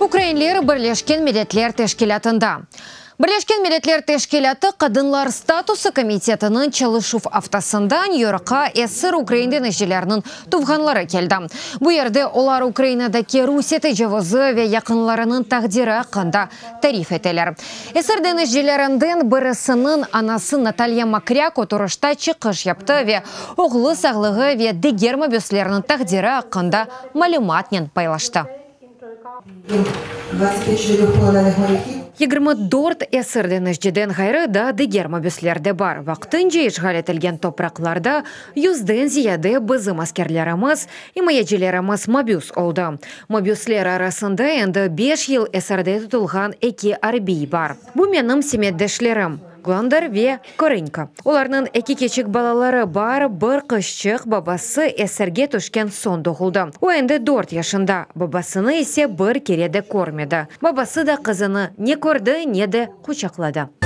Ukrainler Birleşken Milletler Teşkilâtında. Birleşken Milletler Teşkilâtı Qadınlar statusı komitetiniñ çalışuv aftasında Nyü-Yorkqa esir ukrain deñizcileriniñ tuvğanları keldi. Bu yerde olar Ukrainadaki Rusiye tecavuzı ve yaqınlarınıñ taqdiri aqqında tarif eteler. Esir deñizcilerinden birisiniñ anası Natalya Mokrâk oturışta çıqış yaptı ve oğlu sağlığı ve diger mabüslerniñ taqdiri aqqında malümatnen paylaştı. 24 esir deñizciden ğayrı daa diger mabüsler de bar. Vaqtınca işğal etilgen topraqlarda yüzden ziyade bizim askerlerimiz, imayecilerimiz mabüs oldı. Mabüsler arasında endi beş yıl esirde tutulğan eki arbiy bar. Bu menim semetdeşlerim, Glonder ve Korınko. Olarnıñ eki kiçik balaları bar, bir qızçıq babası esirge tüşken soñ doğuldı. O endi dört yaşında, babasını ise bir kere de körmedi. Babası da qızını ne kördi, ne de quçaqladı.